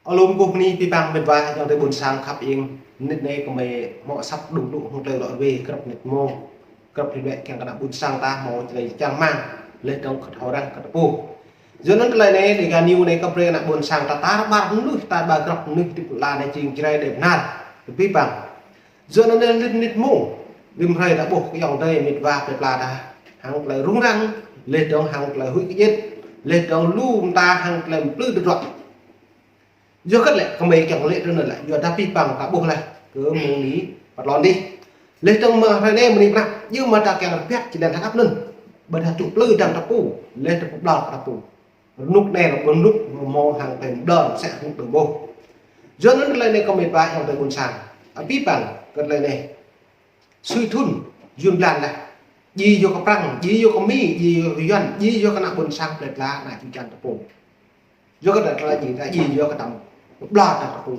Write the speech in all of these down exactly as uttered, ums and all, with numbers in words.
Alum kơkuh bơni abih bang met wa ayŏng adơi ƀôn sang khăp ing. Mơnit anai gơmơi hmâo asăp dŏ dŏ hăng tơlơi lŏ rơwe grăp mơnit mông. Grăp mơnit lĕ kiăng kơ ană ƀôn sang ta hmâo tơlơi čang rơmang laih dơ̆ng kơ thâo răng kơ tơpŭ. Yua anŭn tơlơi anai Dega News anai kơ brơi ană ƀôn sang ta tar ƀar mơnuih, tar ƀar grăp mơnuih hơdip lŏn anai jing Jrai đe bơnar. Abih bang. Yua anŭn anai mơnit mông, rĭm hrơi ta ƀuh kơ ayŏng adơi met wa plơi pla ta hăng tơlơi rŭng răng, laih dơ̆ng hăng tơlơi huĭ kơjĭt, laih dơ̆ng lu mơta hăng tơlơi plư tơdruă. Yua hơget lĕ gơmơi kiăng lĕ tui anŭn lĕ, yua dah abih bang ta ƀuh laih kơ mơ̆ng anai pơ tlôn adih. Laih dơ̆ng mơ̆ng hrơi anai mơ̆ng anai pơnăp, yua mơ̆ ta kiăng rơbat či lăng hơgăp anŭn. Ƀôdah tŭ plư dăng tơpŭ, laih dơ̆ng pơblŏr kơ tơpŭ. Rơnŭk anai lĕ rơnŭk hmâo hăng tơlơi mơdơ̆ng, sĕ rơnŭk dơ̆ng ƀôh. Yua anŭn tơlơi anai gơmơi met wa ayŏng adơi ƀôn sang. Abih bang kơ tơlơi anai. Sui thŭn, yŭn blan laih. Djai yua kơ Prăng, djai yua kơ Mi, djai yua kơ Yuan, djai yua kơ ană ƀôn sang plơi pla, ană čư̆ čan tơpŭ. Yua kơ tơlơi djai, ta djai yua kơ tơlơi pơblŏr dăng tơpŭ.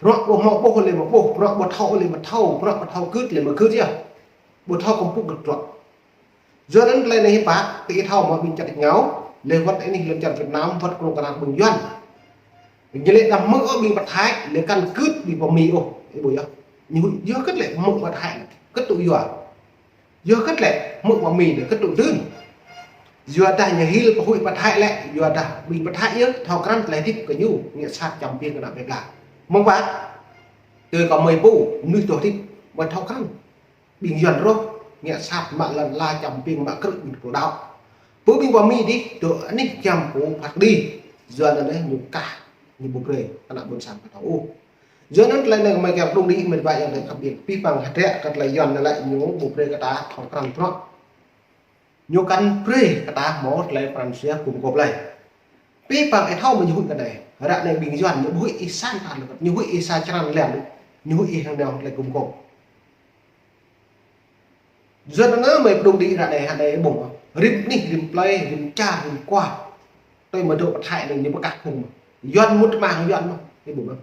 Bruă ƀu hmâo ƀuh lĕ mơ̆ ƀuh, bruă ƀu thâo lĕ mơ̆ thâo, bruă ƀu thâo gưt lĕ mơ̆ gưt yơh. Ƀu thâo kơkuh kơdruă. Yua anŭn tơlơi anai hiư̆m pă, tơ ih thâo mơ̆ ƀing čar tač rơngiao, lĕ wơ̆t anih lŏn čar Việt Nam, wơ̆t kơnuk kơna ƀing Yuan. Ñu lĕ đah hmư̆ ôh ƀing pơthai, lĕ kăn gưt ƀing pơ Mi ôh, ih ƀuh yơh. Ñu huĭ, yua hơget lĕ hmư̆ pơthai lĕ, hơget tŭ yua. Yua hơget lĕ hmư̆ pơ Mi lĕ, hơget tŭ dưn. Yua dah ñu hil pơhuĭ pơthai lĕ, yua dah ƀing pơthai yơh, thâo krăn tơlơi hơdip kơ ñu, ngă sat čăm biêng kơ ană plơi pla. Mơ̆ng pă, tui kơ mơi pô, mơnuih tŭ hơdip, mơi thâo krăn. Ƀing Yuan rŏh, ngă sat mă lŏn ala čăm biêng mă krư̆ ƀing pô đaŏ. Pơ ƀing pơ Mi dih, dŏ anih giăm pô phat kơđi. Yua anŭn anai ñu kah, ñu ƀu brơi, ană ƀôn sang ta thâo ôh. Yua anŭn tơlơi anai gơmơi kiăng pơđŏng đĭ met wa ayŏng adơi khăp ing. Abih bang hơdră kơ tơlơi Yuan anai lĕ ñu ƀu brơi kơ ta thâo krăn bruă. Ñu kăn brơi kơ ta hmâo tơlơi pran jua gum gôp lơi. Abih bang ih thâo mơ̆ ñu huĭ kơ anai. Ră anai ƀing Yuan ñu ƀu huĭ ih sang ta lĕ, ñu huĭ ih sa črăn lĕ, ñu huĭ ih hăng nao tơlơi gum gôp. Yua anŭn mơi pơđŏng đĭ ră anai, hă anai ƀuh mơ̆. Rĭm anih, rĭm plơi, rĭm čar, rĭm kua. Tui mơi dŏ pơthai anai ñu pơkah phung mơ̆. Yuan mŭt mă hăng Yuan mơ̆, ih ƀuh mơ̆.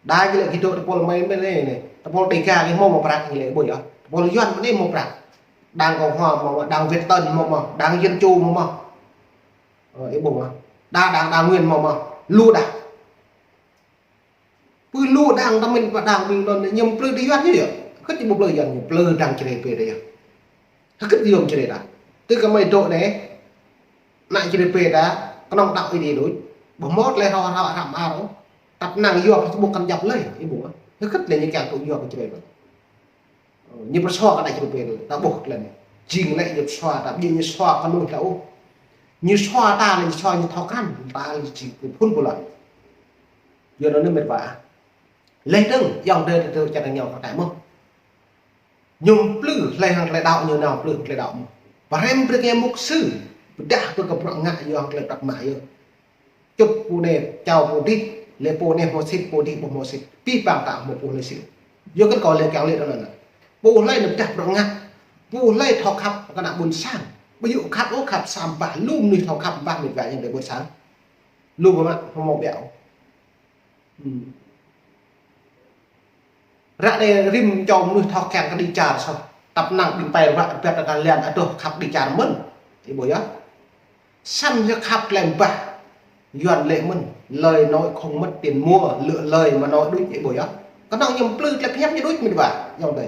Đa kơ lĕ kơ dŏ tơpul mơi mơi anai anai. Tơpul Dega kơ hmâo mơ̆ prăk kơ lĕ ƀuh yơh. Tơpul Yuan mơi anai hmâo prăk. Đảng Cộng Hòa hmâo mơ̆, Đảng Việt Tân hmâo mơ̆, Đảng Dân Chủ hmâo mơ̆. Ơ, ih ƀuh mơ̆. Đa đảng, đảng Nguyên hmâo mơ̆. Lu đah. Pơ lu đảng ta mĭn pơ đảng ƀing anŭn ñu plư tơ Yuan yơh. Hơget ñu ƀu plư Yuan, ñu plư dăng Jrai pê tơ yơh. Hơget yom Jrai ta. Tơ kơ mơi dŏ anai, ană Jrai pê ta, kơnơ̆ng đaŏ ih đĭ đôč. Ƀu hmâo tơlơi hrŏ hră hrăm ar ôh. Tăp năng yua Facebook kăn djăp lơi, ih ƀuh mơ̆. Hơget lĕ ñu kiăng tŭ yua kơ Jrai ta. Ơ, ñu pơsua kơ ană Jrai pê ta ƀuh tơlơi anai. Jing lĕ ñu pơsua ta, ƀing ñu sua kơ mơnuih ta ôh. Ñu sua ta lĕ ñu sua ñu thâo krăn, ta lĕ jing kơ phŭn pô lŏn. Yua anŭn met wa. Laih dơ̆ng, ayŏng adơi tơ čar rơngiao kơ ta mơ̆. Ñu plư hlơi hăng tơlơi đaŏ, ñu nao plư tơlơi đaŏ mơ̆. Pơhrăm brơi kơ mục sư, pơdah brơi kơ bruă ngă yua hăng tơlơi prăk mă yơh. Čŭt pô anai, čao pô dih, lĕ pô anai hmâo sĭt, pô dih ƀu hmâo sĭt. Abih bang ta hmâo pô hlơi sĭt. Yua kơ kâo lĕ kiăng lĕ tui anŭn. Pô hlơi anŭn pơdah bruă ngă. Pô hlơi thâo khăp kơ ană ƀôn sang. Ƀu djơ̆ khăp ôh, khăp sampah, lu mơnuih thâo khăp ƀah met wa ayŏng adơi ƀôn sang. Lu ƀu mă, hmâo ƀiă ôh. Hmm. Ră anai rĭm čô mơnuih thâo kiăng kơ đĭ čar soh. Tăp năng ƀing pơ ruă rơbat kơ lŏn adoh khăp đĭ čar mơ̆n. Ih ƀuh yơh. Samơ̆ yơh khăp tơlơi ƀah. Yuan lĕ mơ̆n. Lời nói không mất tiền mua, lựa lời mà nói đúng, ih ƀuh yơh. Kơnơ̆ng ñu plư tơlơi pơhiăp ñu đôč met wa ayŏng adơi.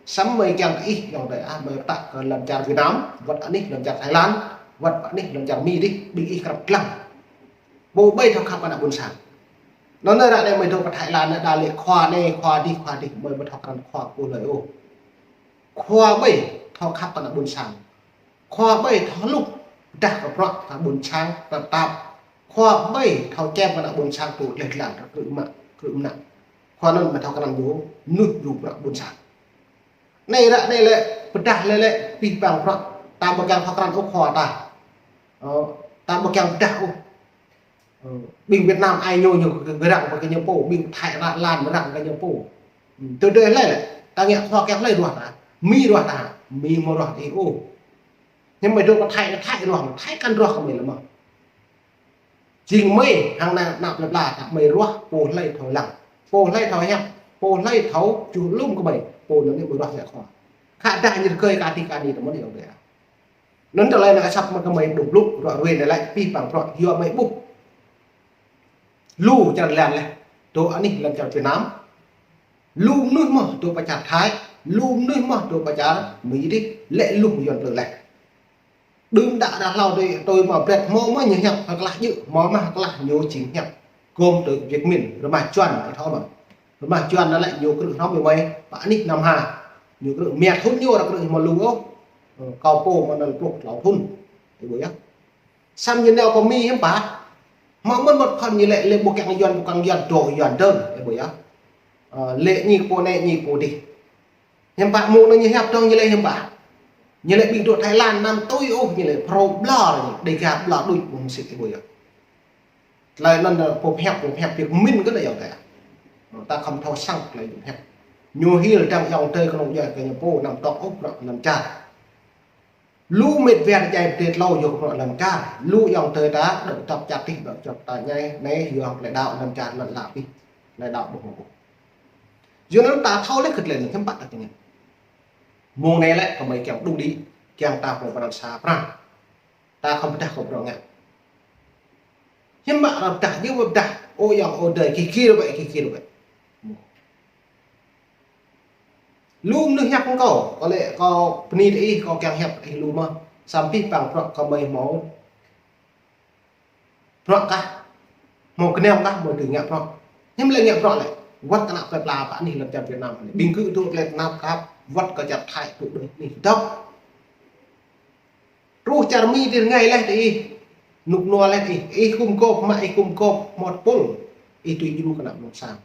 Samơ̆ mơi kiăng kơ ih ayŏng adơi, ah, mơi pơtă kơ lŏn čar Việt Nam, wơ̆t anih lŏn čar Thái Lan, wơ̆t anih lŏn čar Mi dih, ƀing ih krăp lăng. Pô ƀai thâo khăp kơ ană ƀôn sang. Anŭn ră anai mơi dŏ pơ Thái Lan anai, đa lĕ khua anai, khua dih, khua dih, mơi ƀu thâo krăn khua pô hlơi ôh. Khua ƀai thâo khăp kơ ană ƀôn sang. Khua ƀai thâo hluh, pơdah kơ bruă kơ ƀôn sang, tơpă tap. Khua ƀai thâo čem kơ ană ƀôn sang tŭ tlaih lăng, krư̆ mă, krư̆ mơnă. Khua anŭn mơi thâo krăn yua, mơnuih yua bruă ƀôn sang. Anai ră anai lĕ, pơdah lĕ lĕ, abih bang bruă, ta ƀu kiăng thâo krăn ôh khua ta. Ơ, ta ƀu kiăng pơdah ôh. Ơ, ƀing Việt Nam ai ñu ñu gơ̆ răng pơ kơ ñu pô, ƀing Thái ră lăn răng kơ ñu pô. Tơdơi hlơi lĕ, ta ngă khua kiăng hlơi ruah ta, Mi ruah ta, Mi hmâo ruah ih ôh. Ñu mơi dŏ pơ Thái, Thái ruah, Thái kăn ruah kơ mơi lĕ mơ̆. Jing mơi hăng ană, ană plơi pla ta mơi ruah, pô hlơi thâo lăng, pô hlơi thâo hiăp, pô hlơi thâo čuh lŏm kơ mơi, pô anŭn mơi ruah ngă khua. Khă dah ñu rơgơi kơ adih kơ anih tơ mơ̆n ayŏng adơi. Anŭn tơlơi anai asăp mơ̆ kơ mơi dŏ blŭ, ruă ruê anai lĕ abih bang bruă yua mơi ƀuh. Lu čar lan laih. Dŏ anih lăm čar Việt Nam. Lu mơnuih mơ̆ dŏ pơ čar Thái. Lu mơnuih mơ̆ dŏ pơ čar Mi dih. Lĕ lu Yuan plư laih. Đưm đă đa hlâo tui, tui mă bret hmâo mơ̆ ñu hiăp hơklah jư̆, hmâo mă hơklah ñu jing hiăp. Gôm tui Việt Minh, rơmah Yuan, ih thâo mơ̆. Rơmah Yuan anŭn lĕ ñu krư̆ hrŏm mơ̆, pơ anih Nam Hà. Ñu krư̆ mia thŭn ñu ră krư̆ hmâo lu ôh. Ơ, kâo pô mơ̆ anŭn pluh klâo thŭn. Ih ƀuh yơh. Samơ̆ ñu nao pơ Mi hiư̆m pă. Hmâo mơ̆n mơ̆t phăn ñu lĕ, lĕ ƀu kiăng Yuan, ƀu kiăng Yuan, dŏ Yuan dơ̆ng. Ih ƀuh yơh. Ơ, lĕ ñu pô anai, ñu pô dih. Hiư̆m pă mơ̆ng anŭn ñu hiăp dơ̆ng ñu lĕ hiư̆m pă. Ñu lĕ ƀing dŏ Thái Lan năm tui ôh ñu lĕ phrâo ƀlŏr ñu, Đêga ƀlŏr đôč mơ̆ng sĭt ih ƀuh yơh. Tơlơi anŭn pô hiăp, pô hiăp Việt Minh kơ anŭn yơh tơ. Ta khŏm thâo săng tơlơi pô hiăp. Ñu hil dăng ayŏng adơi kơnơ̆ng djuai kơ ñu pô năm tŏk ôh bruă năm čar. Lu mĕt wa djai pơdai tlâo yua kơ bruă năm čar. Lu ayŏng adơi ta, dŏ dŏp čar tih, dŏ dŏp ta ñai, anai yua hăng tơlơi đaŏ năm čar lŏn ala pih. Tơlơi đaŏ ƀu hmâo ôh. Yua anŭn ta thâo laih kơ tơlơi anŭn hiư̆m pă ta tơña. Mơ̆ng anai lĕ kơ mơi kiăng đŭng đĭ, kiăng ta pơpran sa pran. Ta khŏm pơdah kơ bruă ngă. Hiư̆m pă arăng pơdah, ñu pơdah, ơ ayŏng ơ adơi, kir kir bĕ, kir kir bĕ. Lu mơnuih hiăp kơ kâo, kâo lĕ kâo bơni tơ ih, kâo kiăng hiăp tơ ih lu mơ̆. Samơ̆ pih păng bruă kơ mơi hmâo. Bruă kah, hmâo gơnam kah, hmâo tui ngă bruă. Hiư̆m lĕ ngă bruă lĕ. Wơ̆t kơ ană plơi pla pơ anih lăm čar Việt Nam. Ƀing gơ̆ dŏ tơlơi tơnap tap, wơ̆t kơ čar Thái dŏ đôč anih dŏp. Truh čar Mi tơl rơngai laih tơ ih. Nuk nua laih ih. Ih gum gôp, mă ih gum gôp, hmâo tơpul. Ih tui djru kơ ană ƀôn sang.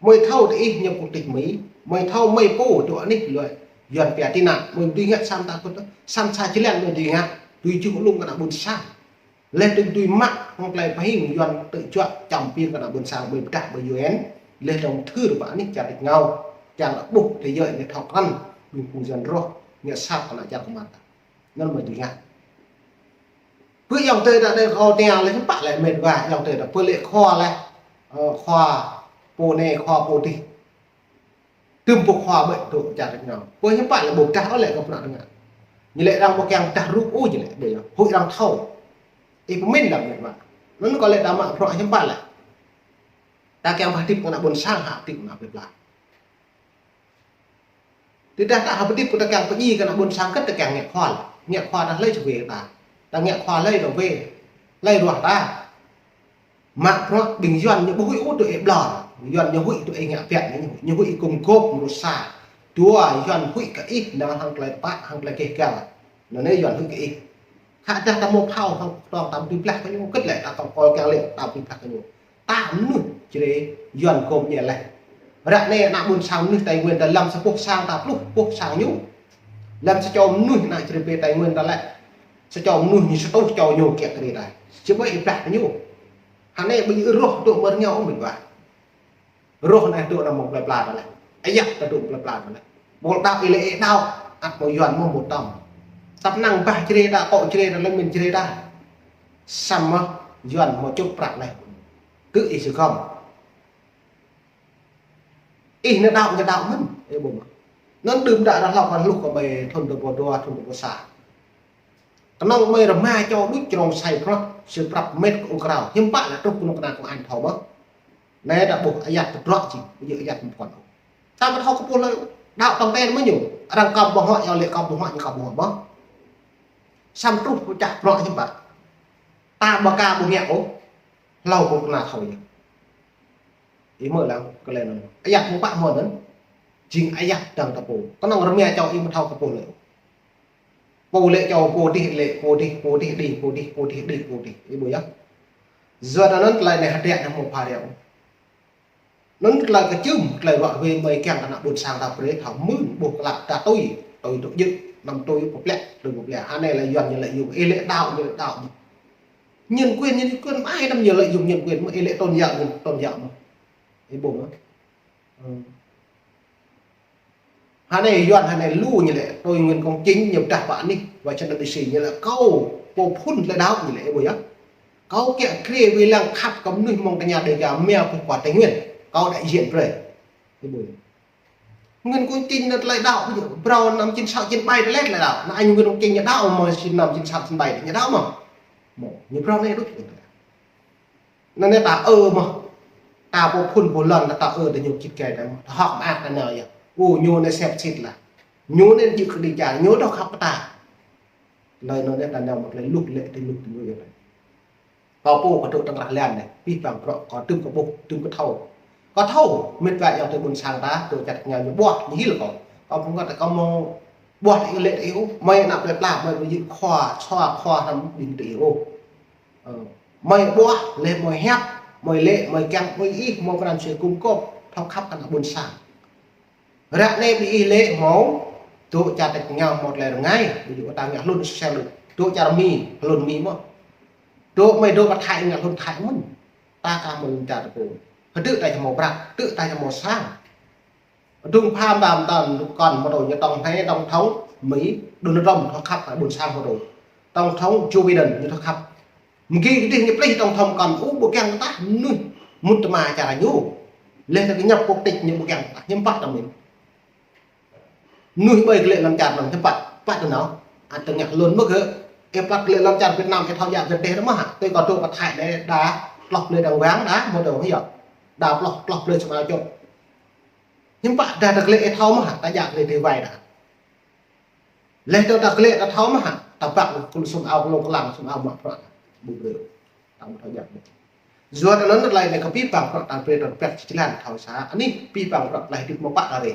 Mơi thâo tơ ih ñu quốc tịch Mi. Mơi thâo mơi pô dŏ anih lơi. Yuan pia tị nạn. Mơi dưi ngă săn ta kŭt. Săn sa jơlan mơi dưi ngă. Tui djru lŏm kơ ană ƀôn sang. Laih dơ̆ng dưi mă hăng tơlơi pơhing Yuan tơjuă čăm pin kơ ană ƀôn sang mơi pơdah ƀơi U N. Laih dơ̆ng thư pơ anih čar rĭk rơngiao. Čang ƀuh tơlơi ñu thâo krăn. Ƀing phung Yuan rŏh. Ngă sat kơ ană čar kơmar ta. Anŭn mơi dưi ngă. Pơ ayŏng adơi ta đơi kâo tơña lĕ hiư̆m pă lĕ mĕt wa ayŏng adơi ta pơ lĕ khua lĕ, ơ, khua pô anai khua pô dih. Tơm pô khua ƀơi dŏ čar rĭk rơngiao. Pơ hiư̆m pă lĕ ƀu pơdah ôh lĕ kơ bruă ngă. Ñu lĕ arăng ƀu kiăng pơdah rup ôh ñu lĕ ƀơi yơh. Huĭ arăng thâo. Ih pơmĭn lăm mĕt wa. Anŭn kâo lĕ ta mă bruă hiư̆m pă lĕ. Ta kiăng pơhơdip kơ ană ƀôn sang hă hơdip kơ ană plơi pla. Tơdah ta hơdip kơ ta kiăng pơdjai kơ ană ƀôn sang kơ ta kiăng ngă khua lĕ. Ngă khua ta hlơi čơ wai ta. Ta ngă khua hlơi ta wai. Hlơi ruah ta. Mă bruă ƀing Yuan ñu ƀu huĭ ôh tui ih ƀlŏr. Yuan ñu huĭ tui ih ngă biă ñu huĭ. Ñu huĭ gum gôp mơnuih sa. Dua Yuan huĭ kơ ih nao hăng tơlơi tơpă hăng tơlơi keh gal. Anŭn anai Yuan huĭ kơ ih. Khă dah ta hmâo phao hăng tong ta ƀu dưi blah kơ ñu kơ̆t lĕ ta tong kol kiăng lĕ ta ƀu dưi blah kơ ñu. Ta mơnuih Jrai Yuan gom ñu laih. Ră anai ană ƀôn sang mơnuih Tây Nguyên ta lăm sa boh sang ta pluh boh sang ñu. Lăm sa čô mơnuih ană Jrai pơ Tây Nguyên ta lĕ. Sa čô mơnuih ñu sa rơtuh čô ñu kiăng kơ rĭ ta. Či ƀơi ih blah kơ ñu. Hă anai ƀing rŏh dŏ mơ̆ rơngiao ôh mĕt wa. Rŏh anai dŏ anăm mơ̆ng plơi pla ta lĕ. Ayăt ta dŏ plơi pla ta lĕ. Ƀôl đaŏ ih lĕ ih đaŏ. Ăt mơ̆ Yuan mơ̆ mŭt tŏm. Tăp năng bah Jrai ta, kŏ Jrai ta, lĕ mĭn Jrai ta. Samơ̆ Yuan mơ̆ čŭt prăk lĕ. Kơ ih sơgŏm. Ih nao đaŏ, nao đaŏ mơ̆n. Ih ƀuh mơ̆. Anŭn đưm đă ră hlâo kơ hluh kơ ƀơi thŭn dua rơbâo dua, thŭn dua rơbâo sa. Kơnơ̆ng mơi rơma čô đuč črông sai prăk, sai prăk mĕt kơ ung krao. Hiư̆m pă lĕ truh kơ nŭk kơna kơ an thâo mơ̆. Anai ta ƀuh ayăt tơdruă či, ƀu djơ̆ ayăt mơ̆n kŏn. Ta ƀu thâo kơ pô hlơi, đaŏ tong ten mơ̆ ñu. Arăng kơp ƀơ̆ng huă, yua lĕ kơp ƀơ̆ng huă, ñu kơp ƀơ̆ng huă mơ̆. Samơ̆ truh pơčah bruă hiư̆m pă. Ta ƀu ka ƀu ngă ôh. Hlâo kơ kơna thâo yơh. Ih mơ̆ lăng kơ lĕ anŭn. Ayăt mơ̆ pă mơ̆ anŭn. Jing ayăt dăng ta pô. Kơnơ̆ng rơma čô ih mơ̆ thâo kơ pô lĕ. Pô lĕ čô pô dih lĕ, pô dih, pô dih đih, pô dih, pô dih đih, pô dih. Ih ƀuh yơh. Yua anŭn tơlơi anai hơdră anai hmâo phara ôh. Anŭn tơlơi kơčưm, tơlơi ruă wai mơi kiăng kơ ană ƀôn sang ta brơi thâo mơ̆n ƀuh klă ta tui, tui tŭ jơ̆, anăm tui pơplĕ, tui pơplĕ. Hă anai lĕ Yuan ñu lĕ yua, ih lĕ đaŏ, ñu lĕ đaŏ. Nhân quyền, nhân quyền, ai năm ñu lĕ yua nhân quyền, mơ̆ ih lĕ tôn giáo, nhân tôn giáo mơ̆. Ih ƀuh mơ̆. Hă anai Yuan, hă anai lu ñu lĕ, tui Nguyễn Công Chính ñu pơdah pơ anih, Washington D C ñu lĕ kâo, pô phŭn tơlơi đaŏ ñu lĕ, ih ƀuh yơh. Kâo kiăng kri wai lăng khăp kơ mơnuih mơ̆ng tơña Đêga mia pơh kơ Tây Nguyên. Kâo đại diện brơi. Ih ƀuh yơh. Nguyễn Công Chính ñu tơlơi đaŏ, pơjơ̆, phrâo năm chín sáu chín bảy tơlơi đaŏ. Ană anh Nguyễn Công Chính ñu đaŏ mơ̆, năm chín sáu chín bảy ñu đaŏ mơ̆. Mơ̆, ñu phrâo anai đôč. Anŭn anai ta ơ mơ̆. Ta pô phŭn pô lŏn ta ơ tơ ñu čit gai ta mơ̆. Ta hŏk mơak ta nao yơh. Ô, ñu anai sep sit lah. Ñu anai jik kơ đi čar, ñu dŏ khăp kơ ta. Tơlơi anŭn anai ta nao mơ̆ tơlơi luh lĕ tơ luh tơ ñu yơh. Kâo pô kâo dŏ tơngrah lan anai, pih pang prŏ, kâo tŭm kâo ƀuh, tŭm kâo thâo. Kâo thâo, mĕt wa ayŏng adơi ƀôn sang ta, dŏ čar tơngia ñu ƀuah, ñu hil kâo. Kâo pơngăt kâo mơ̆ ƀuah tơ ih lĕ tơ ih ôh, mơi anăp lĕ pla, mơi ƀu djơ̆ khua, sua khua hrăm ƀing tơ ih ôh. Ơ, mơi ƀuah, lĕ mơi hiăp, mơi lĕ, mơi kiăng, mơi ih, mơi kơnam sui gum gôp, thâo khăp kơ ană ƀôn sang. Ră anai ƀing ih lĕ hmâo, dŏ čar tač tơngia hmâo tơlơi rơngai, ƀu djơ̆ ta ngă hlŭn sel, dŏ čar Mi, hlŭn Mi mơ̆. Dŏ mơi dŏ pơ Thái ngă hlŭn Thái mơ̆n. Ta ka mơ̆n čar tơpô. Hơdơ̆ ta či hmâo prăk, hơdơ̆ ta či hmâo sang. Dŭng pham đam đam kơn mơ̆ dŏ ñu tổng thống, tổng thống Mi, Donald Trump thâo khăp kơ ƀôn sang mơ̆ dŏ. Tổng thống Joe Biden ñu thâo khăp. Mơ̆ng gih kơdih ñu plih tổng thống kơn ƀu kiăng tah mơnuih mŭt tơma čar ñu. Leh tơ kơ ñăp quốc tịch ñu ƀu kiăng tah, hiư̆m pă ta mĭn. Mơnuih ƀơi kơ lĕ lăm čar anŭn hiư̆m pă, pă tơ nao. Ăt tơ ngă hlŭn mơ̆ gơ̆, ih pă kơ lĕ lăm čar Việt Nam ih thâo djă Việt Nam mơ̆ hă. Tui kâo dŏ pơ Thái anai đa tloh blơi đang wang đa mơ̆ dŏ hiư̆m. Đa tloh, tloh blơi sơmao čô. Hiư̆m pă đa tơ kơ lĕ ih thâo mơ̆ hă, ta djă kơ lĕ tơ wai đa. Leh tơ ta kơ lĕ ta thâo mơ̆ hă, ta băk kơ sum ao kơ lông klang, sum ao mă prăk. Ƀu brơi. Ta mơ̆ thâo djă. Yua anŭn tơlơi anai kơ pih pang prăk ta brơi ta pĕt či jơlan thâo sa. Anai pih pang prăk tơlơi hơdip mơ̆ pă ta rê.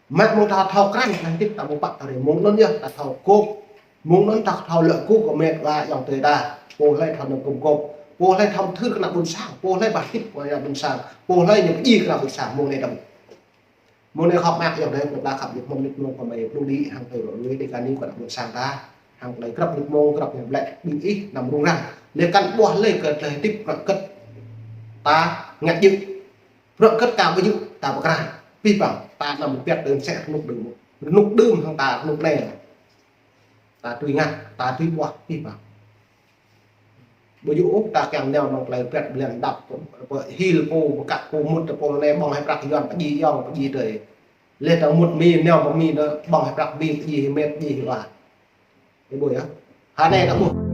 Mă mơ̆ng ta thâo krăn tơlơi hơdip ta mơ̆ pă ta rê. Mơ̆ng anŭn yơh ta thâo gôp. Mơ̆ng anŭn ta thâo lăi gôp kơ mĕt wa ayŏng adơi ta. Pô hlơi thâo nao gum gôp. Pô hlơi thâo thâo kơ ană ƀôn sang. Pô hlơi bah hơdip kơ ană ƀôn sang. Pô hlơi ñu pơjing kơ ană ƀôn sang. Mơ̆ng anai đăm. Mơ̆ng anai khŏm mơak ayŏng adơi, kơ ta khăp yơh mơ̆ng mĭt mơ̆ng kơ mơi plung đĭ hăng tơlơi rŏ lui đĭ kơ anai kơ ană ƀôn sang ta. Hăng tơlơi grăp mĭt mơ̆ng, grăp ñu blĕ ƀing ih anăm rŭng răng. Leh kăn ƀuah lơi kơ tơlơi hơdip prăk kơ̆t ta ngă djơ̆. Prăk kơ̆t ta ƀu djơ̆, ta pơkra. Pih pang, ta anăm pĕt tơ sĕ rơnŭk đưm. Rơnŭk đưm hăng ta rơnŭk anai. Ta tui ngă, ta tui ƀuah, pih pang. Ƀu djơ̆ ôh ta kiăng nao nŏng tơlơi pĕt ƀlĕng đăp, pơ hil pô, pơkă pô mŭt, pô anai ƀơ̆ng hĭ prăk Yuan pơjing ayŏng, pơjing adơi. Leh ta mŭt Mi, nao pơ Mi anŭn ƀơ̆ng hĭ prăk Mi, pơjing hĭ mĕt, pơjing hĭ wa. Ih ƀuh yơh. Hơnai ta ƀuh.